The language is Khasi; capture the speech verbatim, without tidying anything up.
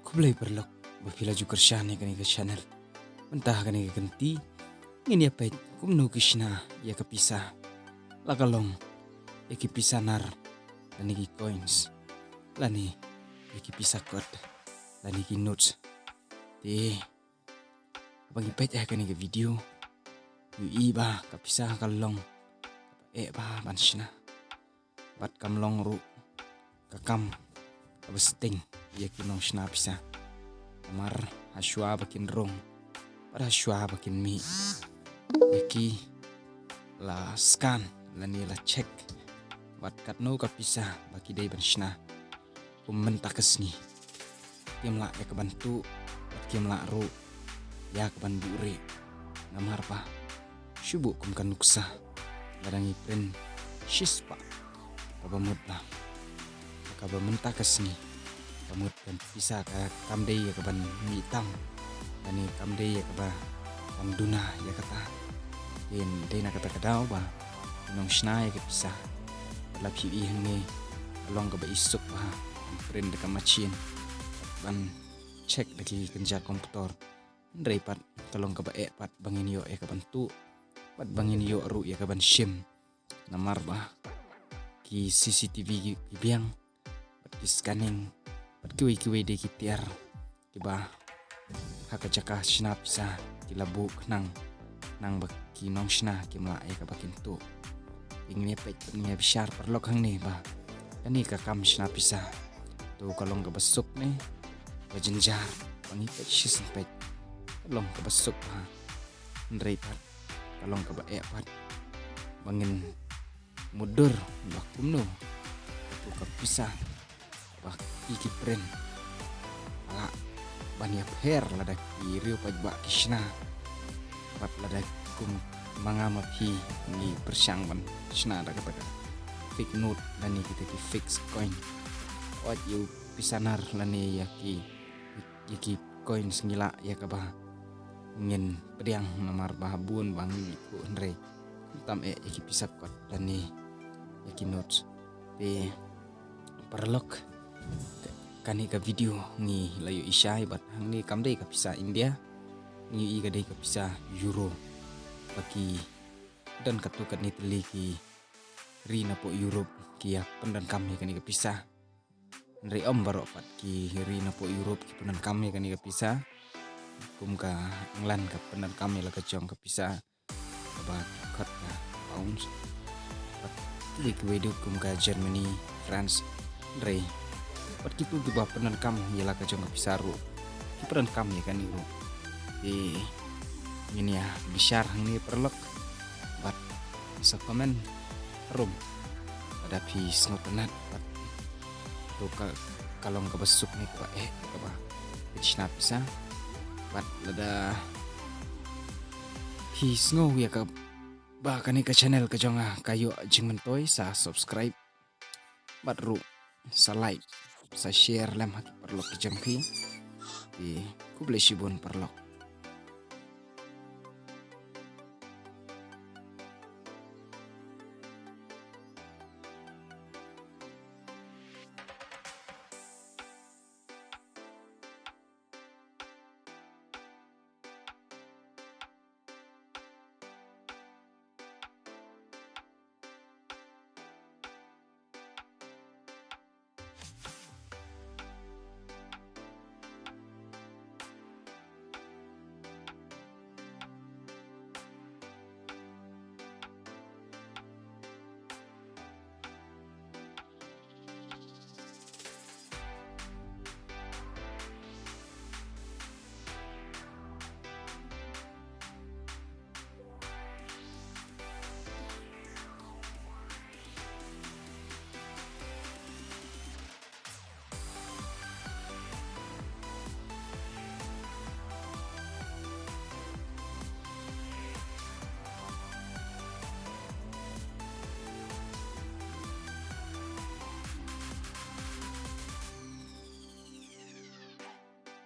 Khublei paralok ba phi la ju kyrshan ïa kane ka channel. Mynta ha kane ka kynti ngin ïa peit kumno ki shna ïa ka pisa, la ka long ïa ki pisa nar, lane ki coins, lane ïa ki pisa kot, lane ki notes. Te haba ngi peit ha kane ka video, ïohi ba ka pisa ka long kaba eh bha ban shna, bad kam long ruh ka kam kaba sting ïa ki nongshna pisa. Namar hashwa ba kin rung bad hashwa ba kin mih, ïa ki la scan lane la check bad katno ka pisa ba ki dei ban shna. Kum mynta ka sngi kim lah ïa ka ban tuh bad kim lah ruh ïa ka ban buhrieh. Namar ba shu buh kum ka nuksa, lada ngi print shispah, kaba mut ba, kaba mynta ka sngi, ka mut ka pisa ka kam dei ïa ka ban mih tam, lane kam dei ïa ka ba kan duna ïa kata. Te dei na kata ka daw ba nongshna ïa ka pisa ba la phi ïohi hangne, ka long kaba isuk bha ban print da ka machine, ban check da ki kynja komputor. Hynrei pat ka long kaba eh pat ba ngin ïoh ïa ka ban tuh bad ba ngin ïoh ruh ïa ka ban shim. Namar ba ki C C T V ki, ki biang, bad ki scanning, bad kiwei kiwei de ki tiar kiba ha ka jaka shna pisa ki la buh khnang, khnang ba ki nongshna kim lah ïa ka ba kin tuh. Ngin ïa peit bad ngin ïa bishar paralok hangne ba kane ka kam shna pisa to ka long kaba suk ne ba jynjar. Ba ngi peit shisien peit, ka long kaba suk bha. Hynrei pat ka long kaba eh pat ba ngin mutdur ba kumno kato ka pisa ba ki, ki print ka lah ban ïapher lada ki riew paidbah ki shna. Bad lada kum ma nga ma phi ngi pyrshang ban shna da kata ka fake note lane kita ki fake coin, wat ïa u pisa nar lane ïa ki, ïa ki coins, ngi lah ïa kaba ngin pdiang, namar ba bun ba ngi ïoh, hynrei tam eh ïa ki pisa kot lane ïa ki notes. Te paralok, ka-, kane ka video ngi la ïohi shai bad hangne kam dei ka pisa India, ngi ïohi ka dei ka pisa Euro. Ba ki don katto katne tylli ki ri napoh Europe ki ïa pyndonkam ïa kane ka pisa. Hynrei ym baroh pat ki ri napoh Europe ki pyndonkam ïa kane ka pisa. Kum ka England ka pyndonkam ïa la ka jong ka pisa kaba ki khot ka pounds. Bad kiwei kiwei de kum ka Germany, France, hynrei bad kito kiba pyndonkam ïa la ka jong ka pisa ruh ki pyndonkam ïa kane ruh. Te ngin ïa bishar hangne paralok bad sa comment harum lada phi sngewtynnat bad to ka, ka long kaba suk ne kaba eh kaba phi shna pisa. Bad lada phi sngew ïa kaba kane ka channel ka jong nga ka ïoh jingmyntoi, sa subscribe bad ruh sa like, sa share lem ha ki paralok ki jong phi. Te khublei shibun paralok.